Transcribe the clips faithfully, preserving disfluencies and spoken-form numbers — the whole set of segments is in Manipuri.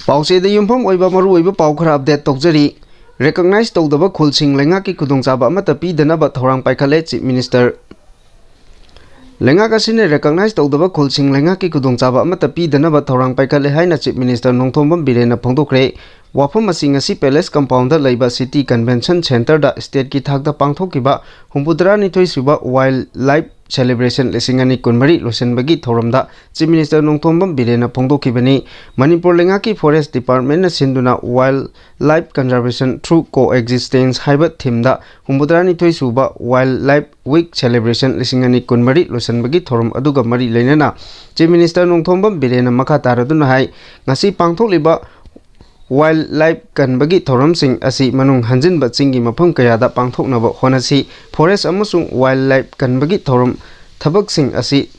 ꯄꯥꯎꯆꯦꯗ ꯌꯨꯝꯐꯝ ꯑꯣꯏꯕ ꯃꯔꯨꯑꯣꯏꯕ ꯄꯥꯎ ꯈꯔ ꯑꯞꯗꯦꯠ ꯇꯧꯖꯔꯤ꯫ ꯔꯦꯀꯛꯅꯥꯏꯖ ꯇꯧꯗꯕ ꯈꯨꯜꯁꯤꯡ ꯂꯩꯉꯥꯛꯀꯤ ꯈꯨꯗꯣꯡꯆꯥꯕ ꯑꯃꯠꯇ ꯄꯤꯗꯅꯕ ꯊꯧꯔꯥꯡ ꯄꯥꯏꯈꯠꯂꯦ, ꯆꯤꯐ ꯃꯤꯅꯤꯁꯇꯔ꯫ ꯂꯩꯉꯥꯛ ꯑꯁꯤꯅ ꯔꯦꯀꯛꯅꯥꯏꯖ ꯇꯧꯗꯕ ꯈꯨꯜꯁꯤꯡ ꯂꯩꯉꯥꯛꯀꯤ ꯈꯨꯗꯣꯡꯆꯥꯕ ꯑꯃꯠꯇ ꯄꯤꯗꯅꯕ ꯊꯧꯔꯥꯡ ꯄꯥꯏꯈꯠꯂꯦ ꯍꯥꯏꯅ ꯆꯤꯐ ꯃꯤꯅꯤꯁꯇꯔ ꯅꯣꯡꯊꯣꯝꯕꯝ ꯕꯤꯔꯦꯟꯅ ꯐꯣꯡꯗꯣꯛꯈ꯭ꯔꯦ꯫ ꯋꯥꯐꯝ ꯑꯁꯤ ꯉꯁꯤ ꯄꯦꯂꯦꯁ ꯀꯝꯄꯥꯎꯟꯗ ꯂꯩꯕ ꯁꯤꯇꯤ ꯀꯟꯚꯦꯟꯁꯟ ꯁꯦꯟꯇꯔꯗ ꯁ꯭ꯇꯦꯠꯀꯤ ꯊꯥꯛꯇ ꯄꯥꯡꯊꯣꯛꯈꯤꯕ ꯍꯨꯝꯐꯨꯇꯔꯥꯅꯤꯊꯣꯏ ꯁꯨꯕ ꯋꯥꯏꯜꯗ ꯂꯥꯏꯐ ꯁꯦꯂꯦꯕ꯭ꯔꯦꯁꯟ ꯂꯤꯁꯤꯡ ꯑꯅꯤ ꯀꯨꯟꯃꯔꯤ ꯂꯣꯏꯁꯤꯟꯕꯒꯤ ꯊꯧꯔꯝꯗ ꯆꯤꯐ ꯃꯤꯅꯤꯁꯇꯔ ꯅꯣꯡꯊꯣꯝꯕꯝ ꯕꯤꯔꯦꯟꯅ ꯐꯣꯡꯗꯣꯛꯈꯤꯕꯅꯤ꯫ ꯃꯅꯤꯄꯨꯔ ꯂꯩꯉꯥꯛꯀꯤ ꯐꯣꯔꯦꯁ ꯗꯤꯄꯥꯔꯠꯃꯦꯟꯅ ꯁꯤꯟꯗꯨꯅ ꯋꯥꯏꯜꯗ ꯂꯥꯏꯐ ꯀꯟꯖꯔꯕꯦꯁꯟ ꯊ꯭ꯔꯨ ꯀꯣ ꯑꯦꯛꯖꯤꯁꯇꯦꯟꯁ ꯍꯥꯏꯕ ꯊꯤꯝꯗ ꯍꯨꯝꯐꯨꯇꯔꯥꯅꯤꯊꯣꯏ ꯁꯨꯕ ꯋꯥꯏꯜꯗ ꯂꯥꯏꯐ ꯋꯤꯛ ꯁꯦꯂꯦꯕ꯭ꯔꯦꯁꯟ ꯂꯤꯁꯤꯡ ꯑꯅꯤ ꯀꯨꯟꯃꯔꯤ ꯂꯣꯏꯁꯤꯟꯕꯒꯤ ꯊꯧꯔꯝ ꯑꯗꯨꯒ ꯃꯔꯤ ꯂꯩꯅꯅ ꯆꯤꯐ ꯃꯤꯅꯤꯁꯇꯔ ꯅꯣꯡꯊꯣꯝꯕꯝ ꯕꯤꯔꯦꯟꯅ ꯃꯈꯥ ꯇꯥꯔꯗꯨꯅ ꯍꯥꯏ, ꯉꯁꯤ ꯄꯥꯡꯊꯣꯛꯂꯤꯕ ꯋꯥꯏꯜꯗ ꯂꯥꯏꯐ ꯀꯟꯕꯒꯤ ꯊꯧꯔꯝꯁꯤꯡ ꯑꯁꯤ ꯃꯅꯨꯡ ꯍꯟꯖꯤꯟꯕ ꯆꯤꯡꯒꯤ ꯃꯐꯝ ꯀꯌꯥꯗ ꯄꯥꯡꯊꯣꯛꯅꯕ ꯍꯣꯠꯅꯁꯤ꯫ ꯐꯣꯔꯦꯁ ꯑꯃꯁꯨꯡ ꯋꯥꯏꯜꯗ ꯂꯥꯏꯐ ꯀꯟꯕꯒꯤ ꯊꯧꯔꯝ ꯊꯕꯛꯁꯤꯡ ꯑꯁꯤ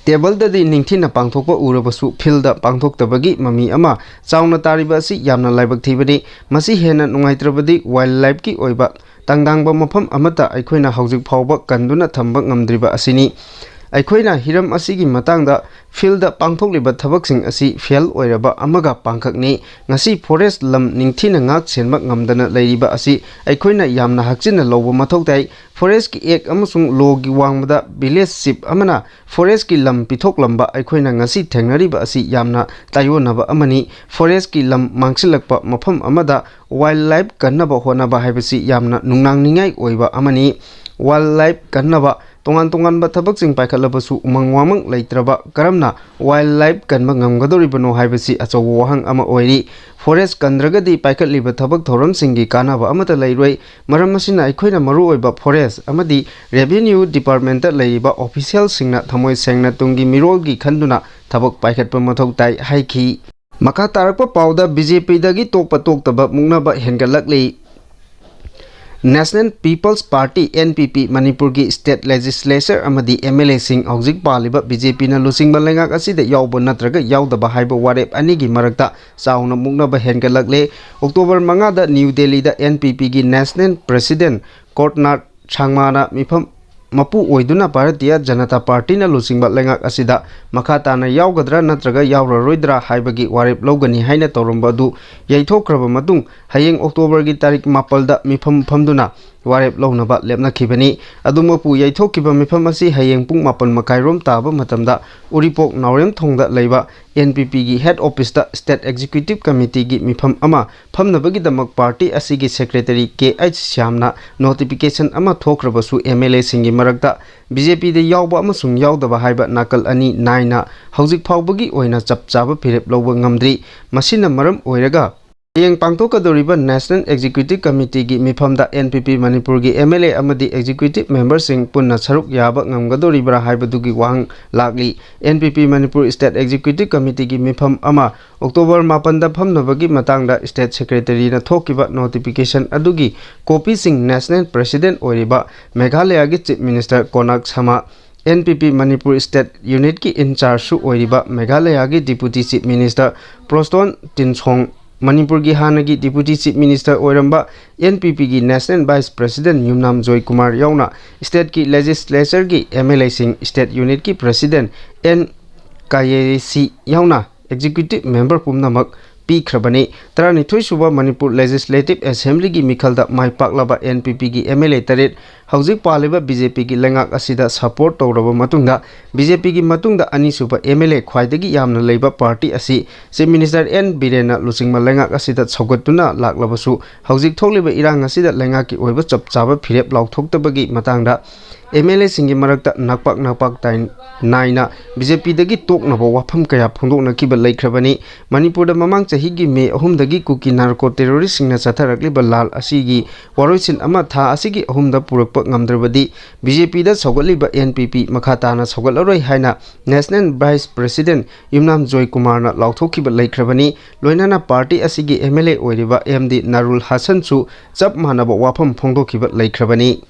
ꯇꯦꯕꯜꯗꯗꯤ ꯅꯤꯡꯊꯤꯅ ꯄꯥꯡꯊꯣꯛꯄ ꯎꯔꯕꯁꯨ ꯐꯤꯜꯗ ꯄꯥꯡꯊꯣꯛꯇꯕꯒꯤ ꯃꯃꯤ ꯑꯃ ꯆꯥꯎꯅ ꯇꯥꯔꯤꯕ ꯑꯁꯤ ꯌꯥꯝꯅ ꯂꯥꯏꯕꯛ ꯊꯤꯕꯅꯤ꯫ ꯃꯁꯤ ꯍꯦꯟꯅ ꯅꯨꯡꯉꯥꯏꯇ꯭ꯔꯕꯗꯤ ꯋꯥꯏꯜꯗ ꯂꯥꯏꯐꯀꯤ ꯑꯣꯏꯕ ꯇꯪꯗꯥꯡꯕ ꯃꯐꯝ ꯑꯃꯠꯇ ꯑꯩꯈꯣꯏꯅ ꯍꯧꯖꯤꯛ ꯐꯥꯎꯕ ꯀꯟꯗꯨꯅ ꯊꯝꯕ ꯉꯝꯗ꯭ꯔꯤꯕ ꯑꯁꯤꯅꯤ꯫ ꯑꯩꯈꯣꯏꯅ ꯍꯤꯔꯝ ꯑꯁꯤꯒꯤ ꯃꯇꯥꯡꯗ ꯐꯤꯜꯗ ꯄꯥꯡꯊꯣꯛꯂꯤꯕ ꯊꯕꯛꯁꯤꯡ ꯑꯁꯤ ꯐꯦꯜ ꯑꯣꯏꯔꯕ ꯑꯃꯒ ꯄꯥꯡꯈꯛꯅꯤ꯫ ꯉꯁꯤ ꯐꯣꯔꯦꯁ ꯂꯝ ꯅꯤꯡꯊꯤꯅ ꯉꯥꯛ ꯁꯦꯟꯕ ꯉꯝꯗꯅ ꯂꯩꯔꯤꯕ ꯑꯁꯤ ꯑꯩꯈꯣꯏꯅ ꯌꯥꯝꯅ ꯍꯛꯆꯤꯟꯅ ꯂꯧꯕ ꯃꯊꯧ ꯇꯥꯏ꯫ ꯐꯣꯔꯦꯁ꯭ꯠꯀꯤ ꯑꯦꯛ ꯑꯃꯁꯨꯡ ꯂꯣꯒꯤ ꯋꯥꯡꯃꯗ ꯚꯤꯂꯦꯖ ꯆꯤꯐ ꯑꯃꯅ ꯐꯣꯔꯦꯁ꯭ꯠꯀꯤ ꯂꯝ ꯄꯤꯊꯣꯛꯂꯝꯕ ꯑꯩꯈꯣꯏꯅ ꯉꯁꯤ ꯊꯦꯡꯅꯔꯤꯕ ꯑꯁꯤ ꯌꯥꯝꯅ ꯇꯥꯏꯑꯣꯟꯅꯕ ꯑꯃꯅꯤ꯫ ꯐꯣꯔꯦꯁ꯭ꯠꯀꯤ ꯂꯝ ꯃꯥꯡꯁꯤꯜꯂꯛꯄ ꯃꯐꯝ ꯑꯃꯗ ꯋꯥꯏꯜꯗ ꯂꯥꯏꯐ ꯀꯟꯅꯕ ꯍꯣꯠꯅꯕ ꯍꯥꯏꯕꯁꯤ ꯌꯥꯝꯅ ꯅꯨꯡꯅꯥꯡꯅꯤꯡꯉꯥꯏ ꯑꯣꯏꯕ ꯑꯃꯅꯤ꯫ ꯋꯥꯏꯜꯗ ꯂꯥꯏꯐ ꯀꯟꯅꯕ ꯇꯣꯉꯥꯟ ꯇꯣꯉꯥꯟꯕ ꯊꯕꯛꯁꯤꯡ ꯄꯥꯏꯈꯠꯂꯕꯁꯨ ꯎꯃꯪ ꯋꯥꯃꯪ ꯂꯩꯇ꯭ꯔꯕ ꯀꯔꯝꯅ ꯋꯥꯏꯜꯗ ꯂꯥꯏꯐ ꯀꯟꯕ ꯉꯝꯒꯗꯧꯔꯤꯕꯅꯣ ꯍꯥꯏꯕꯁꯤ ꯑꯆꯧꯕ ꯋꯥꯍꯪ ꯑꯃ ꯑꯣꯏꯔꯤ꯫ ꯐꯣꯔꯦꯁ꯭ꯠ ꯀꯟꯗ꯭ꯔꯒꯗꯤ ꯄꯥꯏꯈꯠꯂꯤꯕ ꯊꯕꯛ ꯊꯧꯔꯝꯁꯤꯡꯒꯤ ꯀꯥꯟꯅꯕ ꯑꯃꯠꯇ ꯂꯩꯔꯣꯏ꯫ ꯃꯔꯝ ꯑꯁꯤꯅ ꯑꯩꯈꯣꯏꯅ ꯃꯔꯨꯑꯣꯏꯕ ꯐꯣꯔꯦꯁ꯭ꯠ ꯑꯃꯗꯤ ꯔꯦꯚꯤꯅ꯭ꯌꯨ ꯗꯤꯄꯥꯔꯠꯃꯦꯟꯇ ꯂꯩꯔꯤꯕ ꯑꯣꯐꯤꯁꯤꯌꯦꯜꯁꯤꯡꯅ ꯊꯃꯣꯏ ꯁꯦꯡꯅ ꯇꯨꯡꯒꯤ ꯃꯤꯔꯣꯜꯒꯤ ꯈꯟꯗꯨꯅ ꯊꯕꯛ ꯄꯥꯏꯈꯠꯄ ꯃꯊꯧ ꯇꯥꯏ ꯍꯥꯏꯈꯤ꯫ ꯃꯈꯥ ꯇꯥꯔꯛꯄ ꯄꯥꯎꯗ ꯕꯤ ꯖꯦ ꯄꯤꯗꯒꯤ ꯇꯣꯛꯄ ꯇꯣꯛꯇꯕ ꯃꯨꯛꯅꯕ ꯍꯦꯟꯒꯠꯂꯛꯂꯤ꯫ National People's Party, N P P, ꯃꯅꯤꯄꯨꯔꯒꯤ ꯁ꯭ꯇꯦꯠ ꯂꯦꯖꯤꯁꯂꯦꯆꯔ ꯑꯃꯗꯤ ꯑꯦꯝ ꯑꯦꯜ ꯑꯦꯁꯤꯡ ꯍꯧꯖꯤꯛ ꯄꯥꯜꯂꯤꯕ ꯕꯤ ꯖꯦ ꯄꯤꯅ ꯂꯨꯆꯤꯡꯕ ꯂꯩꯉꯥꯛ ꯑꯁꯤꯗ ꯌꯥꯎꯕ ꯅꯠꯇ꯭ꯔꯒ ꯌꯥꯎꯗꯕ ꯍꯥꯏꯕ ꯋꯥꯔꯦꯞ ꯑꯅꯤꯒꯤ ꯃꯔꯛꯇ ꯆꯥꯎꯅ ꯃꯨꯛꯅꯕ ꯍꯦꯟꯒꯠꯂꯛꯂꯦ꯫ ꯑꯣꯛꯇꯣꯕꯔ ꯃꯉꯥꯗ ꯅ꯭ꯌꯨ ꯗꯦꯜꯂꯤꯗ ꯑꯦꯟ ꯄꯤ ꯄꯤꯒꯤ ꯅꯦꯁꯅꯦꯜ ꯄ꯭ꯔꯦꯁꯤꯗꯦꯟꯠ ꯀꯣꯔꯠꯅꯥꯠ ꯁꯥꯡꯃꯥꯅ ꯃꯤꯐꯝ ꯃꯄꯨ ꯑꯣꯏꯗꯨꯅ ꯚꯥꯔꯇꯤꯌ ꯖꯅꯇꯥ ꯄꯥꯔꯇꯤꯅ ꯂꯨꯆꯤꯡꯕ ꯂꯩꯉꯥꯛ ꯑꯁꯤꯗ ꯃꯈꯥ ꯇꯥꯅ ꯌꯥꯎꯒꯗ꯭ꯔꯥ ꯅꯠꯇ꯭ꯔꯒ ꯌꯥꯎꯔꯔꯣꯏꯗ꯭ꯔꯥ ꯍꯥꯏꯕꯒꯤ ꯋꯥꯔꯦꯞ ꯂꯧꯒꯅꯤ ꯍꯥꯏꯅ ꯇꯧꯔꯝꯕ ꯑꯗꯨ ꯌꯩꯊꯣꯛꯈ꯭ꯔꯕ ꯃꯇꯨꯡ, ꯍꯌꯦꯡ ꯑꯣꯛꯇꯣꯕꯔꯒꯤ ꯇꯥꯔꯤꯛ ꯃꯥꯄꯜꯗ ꯃꯤꯐꯝ ꯐꯝꯗꯨꯅ ꯋꯥꯔꯦꯞ ꯂꯧꯅꯕ ꯂꯦꯞꯅꯈꯤꯕꯅꯤ꯫ ꯑꯗꯨꯃꯛꯄꯨ, ꯌꯩꯊꯣꯛꯈꯤꯕ ꯃꯤꯐꯝ ꯑꯁꯤ ꯍꯌꯦꯡ ꯄꯨꯡ ꯃꯥꯄꯟ ꯃꯈꯥꯏꯔꯣꯝ ꯇꯥꯕ ꯃꯇꯝꯗ ꯎꯔꯤꯄꯣꯛ ꯅꯥꯎꯔꯦꯝꯊꯣꯡꯗ ꯂꯩꯕ ꯑꯦꯟ ꯄꯤ ꯄꯤꯒꯤ ꯍꯦꯗ ꯑꯣꯐꯤꯁꯇ ꯁ꯭ꯇꯦꯠ ꯑꯦꯛꯖꯤꯀ꯭ꯌꯨꯇꯤꯚ ꯀꯃꯤꯇꯤꯒꯤ ꯃꯤꯐꯝ ꯑꯃ ꯐꯝꯅꯕꯒꯤꯗꯃꯛ ꯄꯥꯔꯇꯤ ꯑꯁꯤꯒꯤ ꯁꯦꯀ꯭ꯔꯦꯇꯔꯤ ꯀꯦ ꯑꯩꯆ ꯁ꯭ꯌꯥꯝꯅ ꯅꯣꯇꯤꯐꯤꯀꯦꯁꯟ ꯑꯃ ꯊꯣꯛꯈ꯭ꯔꯕꯁꯨ, ꯑꯦꯝ ꯑꯦꯜ ꯑꯦꯁꯤꯡꯒꯤ ꯃꯔꯛꯇ ꯕꯤ ꯖꯦ ꯄꯤꯗ ꯌꯥꯎꯕ ꯑꯃꯁꯨꯡ ꯌꯥꯎꯗꯕ ꯍꯥꯏꯕ ꯅꯥꯀꯜ ꯑꯅꯤ ꯅꯥꯏꯅ ꯍꯧꯖꯤꯛ ꯐꯥꯎꯕꯒꯤ ꯑꯣꯏꯅ ꯆꯞ ꯆꯥꯕ ꯐꯤꯔꯦꯞ ꯂꯧꯕ ꯉꯝꯗ꯭ꯔꯤ꯫ ꯃꯁꯤꯅ ꯃꯔꯝ ꯑꯣꯏꯔꯒ ꯍꯌꯦꯡ ꯄꯥꯡꯊꯣꯛꯀꯗꯧꯔꯤꯕ national executive ꯀꯃꯤꯇꯤꯒꯤ ꯃꯤꯐꯝꯗ and P P ꯃꯅꯤꯄꯨꯔꯒꯤ ꯑꯦꯝ ꯑꯦꯜ ꯑꯦ ꯑꯃꯗꯤ ꯑꯦꯛꯖꯤꯀ꯭ꯌꯨꯇꯤꯚ ꯃꯦꯝꯕꯔꯁꯤꯡ ꯄꯨꯟꯅ ꯁꯔꯨꯛ ꯌꯥꯕ ꯉꯝꯒꯗꯧꯔꯤꯕ꯭ꯔꯥ ꯍꯥꯏꯕꯗꯨꯒꯤ ꯋꯥꯍꯪ ꯂꯥꯛꯂꯤ꯫ And P P Manipur state executive ꯀꯃꯤꯇꯤꯒꯤ ꯃꯤꯐꯝ ꯑꯃ ꯑꯣꯛꯇꯣꯕꯔ ꯃꯥꯄꯟꯗ ꯐꯝꯅꯕꯒꯤ ꯃꯇꯥꯡꯗ ꯁ꯭ꯇꯦꯠ ꯁꯦꯀ꯭ꯔꯦꯇꯔꯤꯅ ꯊꯣꯛꯈꯤꯕ ꯅꯣꯇꯤꯐꯤꯀꯦꯁꯟ ꯑꯗꯨꯒꯤ ꯀꯣꯄꯤꯁꯤꯡ ꯅꯦꯁꯅꯦꯜ ꯄ꯭ꯔꯦꯁꯤꯗꯦꯟꯠ ꯑꯣꯏꯔꯤꯕ ꯃꯦꯘꯥꯂꯌꯥꯒꯤ chief minister Conrad Sangma, N P P Manipur state ꯌꯨꯅꯤꯠꯀꯤ ꯏꯟꯆꯥꯔꯖꯁꯨ ꯑꯣꯏꯔꯤꯕ ꯃꯦꯘꯥꯂꯌꯥꯒꯤ deputy chief minister Preston Tynsong, ꯃꯅꯤꯄꯨꯔꯒꯤ ꯍꯥꯟꯅꯒꯤ ꯗꯤꯄꯨꯇꯤ ꯆꯤꯐ ꯃꯤꯅꯤꯁꯇꯔ ꯑꯣꯏꯔꯝꯕ ꯑꯦꯟ ꯄꯤ ꯄꯤꯒꯤ national vice president Yumnam Joykumar ꯌꯥꯎꯅ ꯁ꯭ꯇꯦꯠꯀꯤ ꯂꯦꯖꯤꯁꯂꯦꯆꯔꯒꯤ ꯑꯦꯝ ꯑꯦꯜ ꯑꯦꯁꯤꯡ, ꯁ꯭ꯇꯦꯠ ꯌꯨꯅꯤꯠꯀꯤ ꯄ꯭ꯔꯦꯁꯤꯗꯦꯟꯠ ꯑꯦꯟ ꯀꯥꯌꯦꯁꯤ ꯌꯥꯎꯅ ꯑꯦꯛꯖꯤꯀ꯭ꯌꯨꯇꯤꯚ ꯃꯦꯝꯕꯔ ꯄꯨꯝꯅꯃꯛ ꯄꯤꯈ꯭ꯔꯕꯅꯤ꯫ ꯇꯔꯥꯅꯤꯊꯣꯏ ꯁꯨꯕ ꯃꯅꯤꯄꯨꯔ ꯂꯦꯖꯤꯁꯂꯦꯇꯤꯚ ꯑꯦꯁꯦꯝꯕ꯭ꯂꯤꯒꯤ ꯃꯤꯈꯜꯗ ꯃꯥꯏ ꯄꯥꯛꯂꯕ ꯑꯦꯟ ꯄꯤ ꯄꯤꯒꯤ ꯑꯦꯝ ꯑꯦꯜ ꯑꯦ ꯇꯔꯦꯠ, ꯍꯧꯖꯤꯛ ꯄꯥꯜꯂꯤꯕ ꯕꯤ ꯖꯦ ꯄꯤꯒꯤ ꯂꯩꯉꯥꯛ ꯑꯁꯤꯗ ꯁꯄꯣꯔꯠ ꯇꯧꯔꯕ ꯃꯇꯨꯡꯗ, ꯕꯤ ꯖꯦ ꯄꯤꯒꯤ ꯃꯇꯨꯡꯗ ꯑꯅꯤꯁꯨꯕ ꯑꯦꯝ ꯑꯦꯜ ꯑꯦ ꯈ꯭ꯋꯥꯏꯗꯒꯤ ꯌꯥꯝꯅ ꯂꯩꯕ ꯄꯥꯔꯇꯤ ꯑꯁꯤ ꯆꯤꯐ ꯃꯤꯅꯤꯁꯇꯔ ꯑꯦꯟ ꯕꯤꯔꯦꯟꯅ ꯂꯨꯆꯤꯡꯕ ꯂꯩꯉꯥꯛ ꯑꯁꯤꯗ ꯁꯧꯒꯠꯇꯨꯅ ꯂꯥꯛꯂꯕꯁꯨ, ꯍꯧꯖꯤꯛ ꯊꯣꯛꯂꯤꯕ ꯏꯔꯥꯡ ꯑꯁꯤꯗ ꯂꯩꯉꯥꯛꯀꯤ ꯑꯣꯏꯕ ꯆꯞ ꯆꯥꯕ ꯐꯤꯔꯦꯞ ꯂꯥꯎꯊꯣꯛꯇꯕꯒꯤ ꯃꯇꯥꯡꯗ ꯑꯦꯝ ꯑꯦꯜ ꯑꯦꯁꯤꯡꯒꯤ ꯃꯔꯛꯇ ꯅꯥꯛꯄꯥꯛ ꯅꯥꯛꯄꯥꯛ ꯇꯥꯏ-, ꯅꯥꯏꯅ ꯕꯤ ꯖꯦ ꯄꯤꯗꯒꯤ ꯇꯣꯛꯅꯕ ꯋꯥꯐꯝ ꯀꯌꯥ ꯐꯣꯡꯗꯣꯛꯅꯈꯤꯕ ꯂꯩꯈ꯭ꯔꯕꯅꯤ꯫ ꯃꯅꯤꯄꯨꯔꯗ ꯃꯃꯥꯡ ꯆꯍꯤꯒꯤ ꯃꯦ ꯑꯍꯨꯝꯗꯒꯤ ꯀꯨꯀꯤ ꯅꯥꯔꯀꯣ ꯇꯦꯔꯣꯔꯤꯁꯁꯤꯡꯅ ꯆꯠꯊꯔꯛꯂꯤꯕ ꯂꯥꯜ ꯑꯁꯤꯒꯤ ꯋꯥꯔꯣꯏꯁꯤꯟ ꯑꯃ ꯊꯥ ꯑꯁꯤꯒꯤ ꯑꯍꯨꯝꯗ ꯄꯨꯔꯛꯄ ꯉꯝꯗ꯭ꯔꯕꯗꯤ, ꯕꯤ ꯖꯦ ꯄꯤꯗ ꯁꯧꯒꯠꯂꯤꯕ ꯑꯦꯟ ꯄꯤ ꯄꯤ ꯃꯈꯥ ꯇꯥꯅ ꯁꯧꯒꯠꯂꯔꯣꯏ ꯍꯥꯏꯅ ꯅꯦꯁꯅꯦꯜ ꯚꯥꯏꯁ ꯄ꯭ꯔꯦꯁꯤꯗꯦꯟꯠ ꯌꯨꯝꯅꯥꯝ ꯖꯣꯏꯀꯨꯃꯥꯔꯅ ꯂꯥꯎꯊꯣꯛꯈꯤꯕ ꯂꯩꯈ꯭ꯔꯕꯅꯤ꯫ ꯂꯣꯏꯅꯅ ꯄꯥꯔꯇꯤ ꯑꯁꯤꯒꯤ ꯑꯦꯝ ꯑꯦꯜ ꯑꯦ ꯑꯣꯏꯔꯤꯕ ꯑꯦꯝ ꯗꯤ ꯅꯥꯔꯨꯜ ꯍꯥꯁꯟꯁꯨ ꯆꯞ ꯃꯥꯟꯅꯕ ꯋꯥꯐꯝ ꯐꯣꯡꯗꯣꯛꯈꯤꯕ ꯂꯩꯈ꯭ꯔꯕꯅꯤ꯫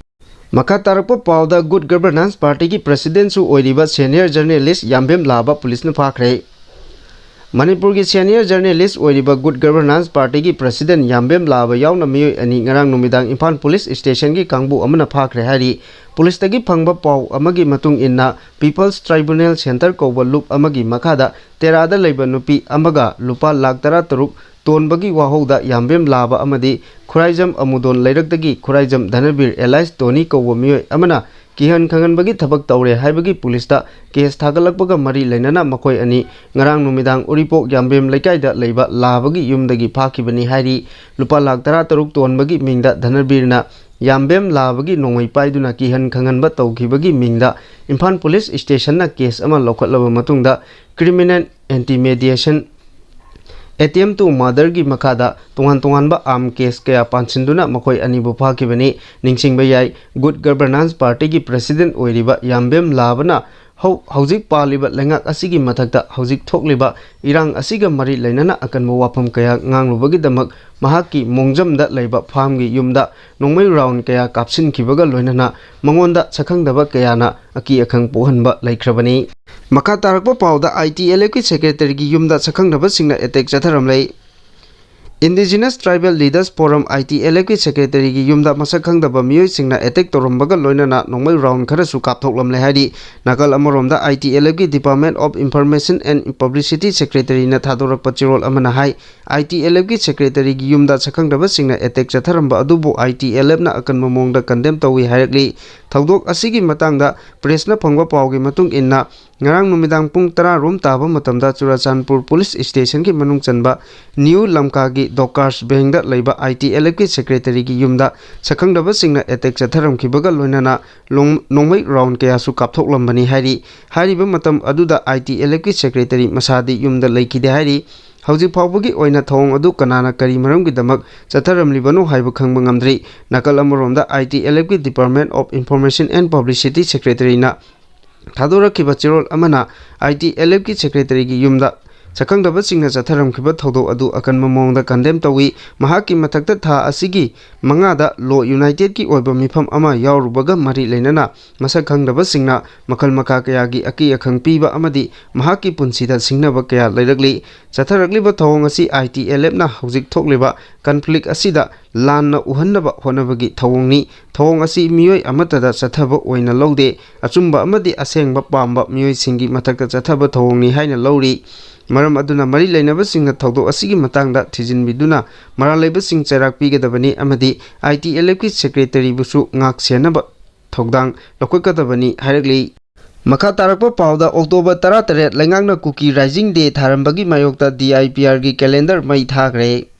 ꯃꯈꯥ ꯇꯥꯔꯛꯄ ꯄꯥꯎꯗ, ꯒꯨꯗ ꯒꯚꯔꯅꯥꯟꯁ ꯄꯥꯔꯇꯤꯒꯤ ꯄ꯭ꯔꯦꯁꯤꯗꯦꯟꯠꯁꯨ ꯑꯣꯏꯔꯤꯕ ꯁꯦꯅꯤꯌꯔ ꯖꯔꯅꯦꯂꯤꯁ ꯌꯥꯝꯕꯦꯝ ꯂꯥꯕ ꯄꯨꯂꯤꯁꯅ ꯐꯥꯈ꯭ꯔꯦ꯫ ꯃꯅꯤꯄꯨꯔꯒꯤ senior journalist ꯑꯣꯏꯔꯤꯕ Good Governance Partyꯒꯤ president ꯌꯥꯝꯕꯦꯝ ꯂꯥꯕ ꯌꯥꯎꯅ ꯃꯤꯑꯣꯏ ꯑꯅꯤ ꯉꯔꯥꯡ ꯅꯨꯃꯤꯗꯥꯡ ꯏꯝꯐꯥꯜ police stationꯒꯤ ꯀꯥꯡꯕꯨ ꯑꯃꯅ ꯐꯥꯈ꯭ꯔꯦ ꯍꯥꯏꯔꯤ꯫ Policeꯇꯒꯤ ꯐꯪꯕ ꯄꯥꯎ ꯑꯃꯒꯤ ꯃꯇꯨꯡ ꯏꯟꯅ, People's Tribunal Centre ꯀꯧꯕ ꯂꯨꯞ ꯑꯃꯒꯤ ꯃꯈꯥꯗ ꯇꯦꯔꯥꯗ ꯂꯩꯕ ꯅꯨꯄꯤ ꯑꯃꯒ ꯂꯨꯄꯥ ꯂꯥꯈ ꯇꯔꯥ ꯇꯔꯨꯛ ꯇꯣꯟꯕꯒꯤ ꯋꯥꯍꯧꯗ ꯌꯥꯝꯕꯦꯝ ꯂꯥꯕ ꯑꯃꯗꯤ ꯈꯨꯔꯥꯏꯖꯝ ꯑꯃꯨꯗꯣꯟ ꯂꯩꯔꯛꯇꯒꯤ ꯈꯨꯔꯥꯏꯖꯝ ꯙꯅꯕꯤꯔ alias ꯇꯣꯅꯤ ꯀꯧꯕ ꯃꯤꯑꯣꯏ ꯑꯃꯅ ꯀꯤꯍꯟ ꯈꯪꯍꯟꯕꯒꯤ ꯊꯕꯛ ꯇꯧꯔꯦ ꯍꯥꯏꯕꯒꯤ policeꯇ case ꯊꯥꯒꯠꯂꯛꯄꯒ ꯃꯔꯤ ꯂꯩꯅꯅ ꯃꯈꯣꯏ ꯑꯅꯤ ꯉꯔꯥꯡ ꯅꯨꯃꯤꯗꯥꯡ ꯎꯔꯤꯄꯣꯛ ꯌꯥꯝꯕꯦꯝ ꯂꯩꯀꯥꯏꯗ ꯂꯩꯕ ꯂꯥꯕꯒꯤ ꯌꯨꯝꯗꯒꯤ ꯐꯥꯈꯤꯕꯅꯤ ꯍꯥꯏꯔꯤ꯫ ꯂꯨꯄꯥ ꯂꯥꯈ ꯇꯔꯥ ꯇꯔꯨꯛ ꯇꯣꯟꯕꯒꯤ ꯃꯤꯡꯗ ꯙꯅꯕꯤꯔꯅ ꯌꯥꯝꯕꯦꯝ ꯂꯥꯕꯒꯤ ꯅꯣꯡꯃꯩ ꯄꯥꯏꯗꯨꯅ ꯀꯤꯍꯟ ꯈꯪꯍꯟꯕ ꯇꯧꯈꯤꯕꯒꯤ ꯃꯤꯡꯗ ꯏꯝꯐꯥꯜ police stationꯅ case ꯑꯃ ꯂꯧꯈꯠꯂꯕ ꯃꯇꯨꯡꯗ criminal intimidation, attempt to murderꯒꯤ ꯃꯈꯥꯗ ꯇꯣꯉꯥꯟ ꯇꯣꯉꯥꯟꯕ armed case ꯀꯌꯥ ꯄꯥꯟꯁꯤꯟꯗꯨꯅ ꯃꯈꯣꯏ ꯑꯅꯤꯕꯨ ꯐꯥꯈꯤꯕꯅꯤ꯫ ꯅꯤꯡꯁꯤꯡꯕ ꯌꯥꯏ, Good Governance Partyꯒꯤ president ꯑꯣꯏꯔꯤꯕ ꯌꯥꯝꯕꯦꯝ ꯂꯥꯕꯅ ꯍꯧ-, ꯍꯧꯖꯤꯛ ꯄꯥꯜꯂꯤꯕ ꯂꯩꯉꯥꯛ ꯑꯁꯤꯒꯤ ꯃꯊꯛꯇ ꯍꯧꯖꯤꯛ ꯊꯣꯛꯂꯤꯕ ꯏꯔꯥꯡ ꯑꯁꯤꯒ ꯃꯔꯤ ꯂꯩꯅꯅ ꯑꯀꯟꯕ ꯋꯥꯐꯝ ꯀꯌꯥ ꯉꯥꯡꯂꯨꯕꯒꯤꯗꯃꯛ ꯃꯍꯥꯛꯀꯤ ꯃꯣꯡꯖꯝꯗ ꯂꯩꯕ farmꯒꯤ ꯌꯨꯝꯗ ꯅꯣꯡꯃꯩ round ꯀꯌꯥ ꯀꯥꯞꯁꯤꯟꯈꯤꯕꯒ ꯂꯣꯏꯅꯅ ꯃꯉꯣꯟꯗ ꯁꯛꯈꯪꯗꯕ ꯀꯌꯥꯅ ꯑꯀꯤ ꯑꯈꯪ ꯄꯣꯛꯍꯟꯕ ꯂꯩꯈ꯭ꯔꯕꯅꯤ꯫ ꯃꯈꯥ ꯇꯥꯔꯛꯄ ꯄꯥꯎꯗ, ITLFꯀꯤ secretaryꯒꯤ ꯌꯨꯝꯗ ꯁꯛꯈꯪꯗꯕꯁꯤꯡꯅ attack ꯆꯠꯊꯔꯝꯂꯦ꯫ Indigenous Tribal Leaders Forum, ITLFꯀꯤ secretaryꯒꯤ ꯌꯨꯝꯗ ꯃꯁꯛ ꯈꯪꯗꯕ ꯃꯤꯑꯣꯏꯁꯤꯡꯅ attack ꯇꯧꯔꯝꯕꯒ ꯂꯣꯏꯅꯅ ꯅꯣꯡꯃꯩ round ꯈꯔꯁꯨ ꯀꯥꯞꯊꯣꯛꯂꯝꯂꯦ ꯍꯥꯏꯔꯤ꯫ ꯅꯥꯀꯜ ꯑꯃꯔꯣꯝꯗ, ITLFꯀꯤ Department of Information and Publicity secretaryꯅ ꯊꯥꯗꯣꯔꯛꯄ ꯆꯦꯔꯣꯜ ꯑꯃꯅ ꯍꯥꯏ, ITLFꯀꯤ secretaryꯒꯤ ꯌꯨꯝꯗ ꯁꯛꯈꯪꯗꯕꯁꯤꯡꯅ attack ꯆꯠꯊꯔꯝꯕ ꯑꯗꯨꯕꯨ ITLFꯅ ꯑꯀꯟꯕ ꯃꯑꯣꯡꯗ condemn ꯇꯧꯏ ꯍꯥꯏꯔꯛꯂꯤ꯫ ꯊꯧꯗꯣꯛ ꯑꯁꯤꯒꯤ ꯃꯇꯥꯡꯗ pressꯅ ꯐꯪꯕ ꯄꯥꯎꯒꯤ ꯃꯇꯨꯡ ꯏꯟꯅ, ꯉꯔꯥꯡ ꯅꯨꯃꯤꯗꯥꯡ ꯄꯨꯡ ꯇꯔꯥ ꯔꯣꯝ ꯇꯥꯕ ꯃꯇꯝꯗ ꯆꯨꯔꯥꯆꯥꯟꯄꯨꯔ police stationꯒꯤ ꯃꯅꯨꯡ ꯆꯟꯕ New ꯂꯝꯀꯥꯒꯤ ꯗꯣꯀꯥꯔꯁ ꯕꯦꯡꯗ ꯂꯩꯕ ITLFꯀꯤ secretaryꯒꯤ ꯌꯨꯝꯗ ꯁꯛꯈꯪꯗꯕꯁꯤꯡꯅ attack ꯆꯠꯊꯔꯝꯈꯤꯕꯒ ꯂꯣꯏꯅꯅ ꯂꯣꯡ-, ꯅꯣꯡꯃꯩ round ꯀꯌꯥꯁꯨ ꯀꯥꯞꯊꯣꯛꯂꯝꯕꯅꯤ ꯍꯥꯏꯔꯤ꯫ ꯍꯥꯏꯔꯤꯕ ꯃꯇꯝ ꯑꯗꯨꯗ ITLFꯀꯤ secretary ꯃꯁꯥꯗꯤ ꯌꯨꯝꯗ ꯂꯩꯈꯤꯗꯦ ꯍꯥꯏꯔꯤ꯫ ꯍꯧꯖꯤꯛ ꯐꯥꯎꯕꯒꯤ ꯑꯣꯏꯅ ꯊꯧꯑꯣꯡ ꯑꯗꯨ ꯀꯅꯥꯅ ꯀꯔꯤ ꯃꯔꯝꯒꯤꯗꯃꯛ ꯆꯠꯊꯔꯝꯂꯤꯕꯅꯣ ꯍꯥꯏꯕ ꯈꯪꯕ ꯉꯝꯗ꯭ꯔꯤ꯫ ꯅꯥꯀꯜ ꯑꯃꯔꯣꯝꯗ, ITLFꯀꯤ Department of Information and Publicity secretaryꯅ ꯊꯥꯗꯣꯔꯛꯈꯤꯕ ꯆꯦꯔꯣꯜ ꯑꯃꯅ ITLFꯀꯤ secretaryꯒꯤ ꯌꯨꯝꯗ ꯁꯛꯈꯪꯗꯕꯁꯤꯡꯅ ꯆꯠꯊꯔꯝꯈꯤꯕ ꯊꯧꯗꯣꯛ ꯑꯗꯨ ꯑꯀꯟꯕ ꯃꯑꯣꯡꯗ ꯀꯟꯗꯦꯝ ꯇꯧꯏ꯫ ꯃꯍꯥꯛꯀꯤ ꯃꯊꯛꯇ ꯊꯥ ꯑꯁꯤꯒꯤ ꯃꯉꯥꯗ ꯂꯣ ꯌꯨꯅꯥꯏꯇꯦꯗꯀꯤ ꯑꯣꯏꯕ ꯃꯤꯐꯝ ꯑꯃ ꯌꯥꯎꯔꯨꯕꯒ ꯃꯔꯤ ꯂꯩꯅꯅ ꯃꯁꯛ ꯈꯪꯗꯕꯁꯤꯡꯅ ꯃꯈꯜ ꯃꯈꯥ ꯀꯌꯥꯒꯤ ꯑꯀꯤ ꯑꯈꯪ ꯄꯤꯕ ꯑꯃꯗꯤ ꯃꯍꯥꯛꯀꯤ ꯄꯨꯟꯁꯤꯗ ꯁꯤꯡꯅꯕ ꯀꯌꯥ ꯂꯩꯔꯛꯂꯤ꯫ ꯆꯠꯊꯔꯛꯂꯤꯕ ꯊꯧꯑꯣꯡ ꯑꯁꯤ ꯑꯥꯏ ꯇꯤ ꯑꯦꯜ ꯑꯦꯐꯅ ꯍꯧꯖꯤꯛ ꯊꯣꯛꯂꯤꯕ ꯀꯟꯐ꯭ꯂꯤꯛ ꯑꯁꯤꯗ ꯂꯥꯟꯅ ꯎꯍꯟꯅꯕ ꯍꯣꯠꯅꯕꯒꯤ ꯊꯧꯑꯣꯡꯅꯤ꯫ ꯊꯧꯑꯣꯡ ꯑꯁꯤ ꯃꯤꯑꯣꯏ ꯑꯃꯠꯇꯗ ꯆꯠꯊꯕ ꯑꯣꯏꯅ ꯂꯧꯗꯦ꯫ ꯑꯆꯨꯝꯕ ꯑꯃꯗꯤ ꯑꯁꯦꯡꯕ ꯄꯥꯝꯕ ꯃꯤꯑꯣꯏꯁꯤꯡꯒꯤ ꯃꯊꯛꯇ ꯆꯠꯊꯕ ꯊꯧꯑꯣꯡꯅꯤ ꯍꯥꯏꯅ ꯂꯧꯔꯤ꯫ ꯃꯔꯝ ꯑꯗꯨꯅ ꯃꯔꯤ ꯂꯩꯅꯕꯁꯤꯡꯅ ꯊꯧꯗꯣꯛ ꯑꯁꯤꯒꯤ ꯃꯇꯥꯡꯗ ꯊꯤꯖꯤꯟꯕꯤꯗꯨꯅ ꯃꯔꯥꯜ ꯂꯩꯕꯁꯤꯡ ꯆꯩꯔꯥꯛ ꯄꯤꯒꯗꯕꯅꯤ ꯑꯃꯗꯤ ꯑꯥꯏ ꯇꯤ ꯑꯦꯜ ꯑꯦꯐꯀꯤ ꯁꯦꯀ꯭ꯔꯦꯇꯔꯤꯕꯨꯁꯨ ꯉꯥꯛ ꯁꯦꯟꯅꯕ ꯊꯧꯗꯥꯡ ꯂꯧꯈꯠꯀꯗꯕꯅꯤ ꯍꯥꯏꯔꯛꯂꯤ꯫ ꯃꯈꯥ ꯇꯥꯔꯛꯄ ꯄꯥꯎꯗ, ꯑꯣꯛꯇꯣꯕꯔ ꯇꯔꯥꯇꯔꯦꯠ ꯂꯩꯉꯥꯛꯅ ꯀꯨꯀꯤ ꯔꯥꯏꯖꯤꯡ ꯗꯦ ꯊꯥꯔꯝꯕꯒꯤ ꯃꯥꯌꯣꯛꯇ ꯗꯤ ꯑꯥꯏ ꯄꯤ ꯑꯥꯔꯒꯤ ꯀꯦꯂꯦꯟꯗꯔ ꯃꯩ ꯊꯥꯈ꯭ꯔꯦ꯫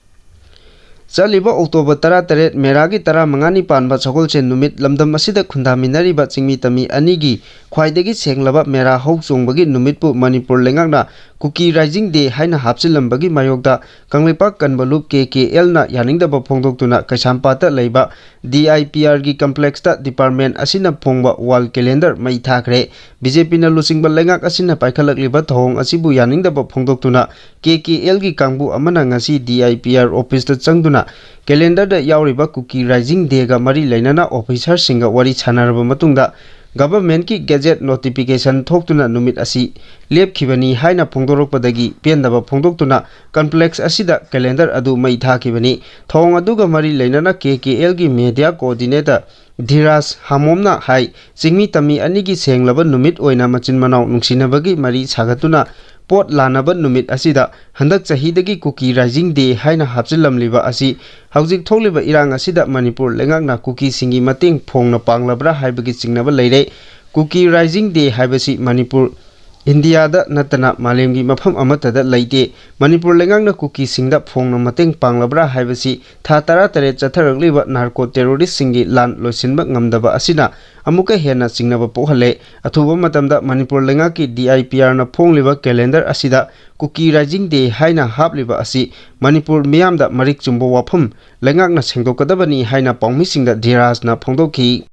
ꯆꯠꯂꯤꯕ ꯑꯣꯛꯇꯣꯕꯔ ꯇꯔꯥꯇꯔꯦꯠ ꯃꯦꯔꯥꯒꯤ ꯇꯔꯥꯃꯉꯥꯅꯤ ꯄꯥꯟꯕ ꯁꯒꯣꯜꯁꯦꯟ ꯅꯨꯃꯤꯠ ꯂꯝꯗꯝ ꯑꯁꯤꯗ ꯈꯨꯟꯗꯥꯃꯤꯟꯅꯔꯤꯕ ꯆꯤꯡꯃꯤ ꯇꯝꯃꯤ ꯑꯅꯤꯒꯤ ꯈ꯭ꯋꯥꯏꯗꯒꯤ ꯁꯦꯡꯂꯕ ꯃꯦꯔꯥ ꯍꯧ ꯆꯣꯡꯕꯒꯤ ꯅꯨꯃꯤꯠꯄꯨ ꯃꯅꯤꯄꯨꯔ ꯂꯩꯉꯥꯛꯅ ꯀꯨꯀꯤ ꯔꯥꯏꯖꯤꯡ ꯗꯦ ꯍꯥꯏꯅ ꯍꯥꯞꯆꯤꯜꯂꯝꯕꯒꯤ ꯃꯥꯌꯣꯛꯇ ꯀꯪꯂꯩꯄꯥꯛ ꯀꯟꯕ ꯂꯨꯞ ꯀꯦ ꯀꯦ ꯑꯦꯜꯅ ꯌꯥꯅꯤꯡꯗꯕ ꯐꯣꯡꯗꯣꯛꯇꯨꯅ ꯀꯩꯁꯥꯝꯄꯥꯠꯇ ꯂꯩꯕ ꯗꯤ ꯑꯥꯏ ꯄꯤ ꯑꯥꯔꯒꯤ ꯀꯝꯄ꯭ꯂꯦꯛꯁꯇ ꯗꯤꯄꯥꯔꯠꯃꯦꯟ ꯑꯁꯤꯅ ꯐꯣꯡꯕ ꯋꯥꯜ ꯀꯦꯂꯦꯟꯗꯔ ꯃꯩ ꯊꯥꯈ꯭ꯔꯦ꯫ ꯕꯤ ꯖꯦ ꯄꯤꯅ ꯂꯨꯆꯤꯡꯕ ꯂꯩꯉꯥꯛ ꯑꯁꯤꯅ ꯄꯥꯏꯈꯠꯂꯛꯂꯤꯕ ꯊꯧꯑꯣꯡ ꯑꯁꯤꯕꯨ ꯌꯥꯅꯤꯡꯗꯕ ꯐꯣꯡꯗꯣꯛꯇꯨꯅ ꯀꯦ ꯀꯦ ꯑꯦꯜꯒꯤ ꯀꯥꯡꯕꯨ ꯑꯃꯅ ꯉꯁꯤ ꯗꯤ ꯑꯥꯏ ꯄꯤ ꯑꯥꯔ ꯑꯣꯐꯤꯁꯇ ꯆꯪꯗꯨꯅ ꯀꯦꯂꯦꯟꯗꯔꯗ ꯌꯥꯎꯔꯤꯕ ꯀꯨꯀꯤ ꯔꯥꯏꯖꯤꯡ ꯗꯦꯒ ꯃꯔꯤ ꯂꯩꯅꯅ ꯑꯣꯐꯤꯁꯔꯁꯤꯡꯒ ꯋꯥꯔꯤ ꯁꯥꯟꯅꯔꯕ ꯃꯇꯨꯡꯗ ꯒꯚꯔꯟꯃꯦꯟꯠꯀꯤ ꯒꯦꯖꯦꯠ ꯅꯣꯇꯤꯐꯤꯀꯦꯁꯟ ꯊꯣꯛꯇꯨꯅ ꯅꯨꯃꯤꯠ ꯑꯁꯤ ꯂꯦꯞꯈꯤꯕꯅꯤ ꯍꯥꯏꯅ ꯐꯣꯡꯗꯣꯔꯛꯄꯗꯒꯤ ꯄꯦꯟꯗꯕ ꯐꯣꯡꯗꯣꯛꯇꯨꯅ ꯀꯝꯄ꯭ꯂꯦꯛꯁ ꯑꯁꯤꯗ ꯀꯦꯂꯦꯟꯗꯔ ꯑꯗꯨ ꯃꯩ ꯊꯥꯈꯤꯕꯅꯤ꯫ ꯊꯧꯑꯣꯡ ꯑꯗꯨꯒ ꯃꯔꯤ ꯂꯩꯅꯅ ꯀꯦ ꯀꯦ ꯑꯦꯜꯒꯤ ꯃꯦꯗꯤꯌꯥ ꯀꯣꯑꯣꯔꯗꯤꯅꯦꯇꯔ ꯙꯤꯔꯥꯖ ꯍꯥꯃꯣꯝꯅ ꯍꯥꯏ, ꯆꯤꯡꯃꯤ ꯇꯝꯃꯤ ꯑꯅꯤꯒꯤ ꯁꯦꯡꯂꯕ ꯅꯨꯃꯤꯠ ꯑꯣꯏꯅ ꯃꯆꯤꯟ ꯃꯅꯥꯎ ꯅꯨꯡꯁꯤꯅꯕꯒꯤ ꯃꯔꯤ ꯁꯥꯒꯠꯇꯨꯅ ꯄꯣꯠ ꯂꯥꯟꯅꯕ ꯅꯨꯃꯤꯠ ꯑꯁꯤꯗ ꯍꯟꯗꯛ ꯆꯍꯤꯗꯒꯤ ꯀꯨꯀꯤ ꯔꯥꯏꯖꯤꯡ ꯗꯦ ꯍꯥꯏꯅ ꯍꯥꯞꯆꯤꯜꯂꯝꯂꯤꯕ ꯑꯁꯤ ꯍꯧꯖꯤꯛ ꯊꯣꯛꯂꯤꯕ ꯏꯔꯥꯡ ꯑꯁꯤꯗ ꯃꯅꯤꯄꯨꯔ ꯂꯩꯉꯥꯛꯅ ꯀꯨꯀꯤꯁꯤꯡꯒꯤ ꯃꯇꯦꯡ ꯐꯣꯡꯅ ꯄꯥꯡꯂꯕ꯭ꯔꯥ ꯍꯥꯏꯕꯒꯤ ꯆꯤꯡꯅꯕ ꯂꯩꯔꯦ꯫ ꯀꯨꯀꯤ ꯔꯥꯏꯖꯤꯡ ꯗꯦ ꯍꯥꯏꯕꯁꯤ ꯃꯅꯤꯄꯨꯔ, ꯏꯟꯗꯤꯌꯥꯗ ꯅꯠꯇꯅ ꯃꯥꯂꯦꯝꯒꯤ ꯃꯐꯝ ꯑꯃꯠꯇꯗ ꯂꯩꯇꯦ꯫ ꯃꯅꯤꯄꯨꯔ ꯂꯩꯉꯥꯛꯅ ꯀꯨꯀꯤꯁꯤꯡꯗ ꯐꯣꯡꯅ ꯃꯇꯦꯡ ꯄꯥꯡꯂꯕ꯭ꯔꯥ ꯍꯥꯏꯕꯁꯤ ꯊꯥ ꯇꯔꯥꯇꯔꯦꯠ ꯆꯠꯊꯔꯛꯂꯤꯕ ꯅꯥꯔꯀꯣ ꯇꯦꯔꯣꯔꯤꯁ꯭ꯠꯁꯤꯡꯒꯤ ꯂꯥꯟ ꯂꯣꯏꯁꯤꯟꯕ ꯉꯝꯗꯕ ꯑꯁꯤꯅ ꯑꯃꯨꯛꯀ ꯍꯦꯟꯅ ꯆꯤꯡꯅꯕ ꯄꯣꯛꯍꯜꯂꯦ꯫ ꯑꯊꯨꯕ ꯃꯇꯝꯗ ꯃꯅꯤꯄꯨꯔ ꯂꯩꯉꯥꯛꯀꯤ ꯗꯤ ꯑꯥꯏ ꯄꯤ ꯑꯥꯔꯅ ꯐꯣꯡꯂꯤꯕ ꯀꯦꯂꯦꯟꯗꯔ ꯑꯁꯤꯗ ꯀꯨꯀꯤ ꯔꯥꯏꯖꯤꯡ ꯗꯦ ꯍꯥꯏꯅ ꯍꯥꯞꯂꯤꯕ ꯑꯁꯤ ꯃꯅꯤꯄꯨꯔ ꯃꯤꯌꯥꯝꯗ ꯃꯔꯤꯛ ꯆꯨꯝꯕ ꯋꯥꯐꯝ ꯂꯩꯉꯥꯛꯅ ꯁꯦꯡꯗꯣꯛꯀꯗꯕꯅꯤ ꯍꯥꯏꯅ ꯄꯥꯎꯃꯤꯁꯤꯡꯗ ꯙꯤꯔꯥꯖꯅ ꯐꯣꯡꯗꯣꯛꯈꯤ꯫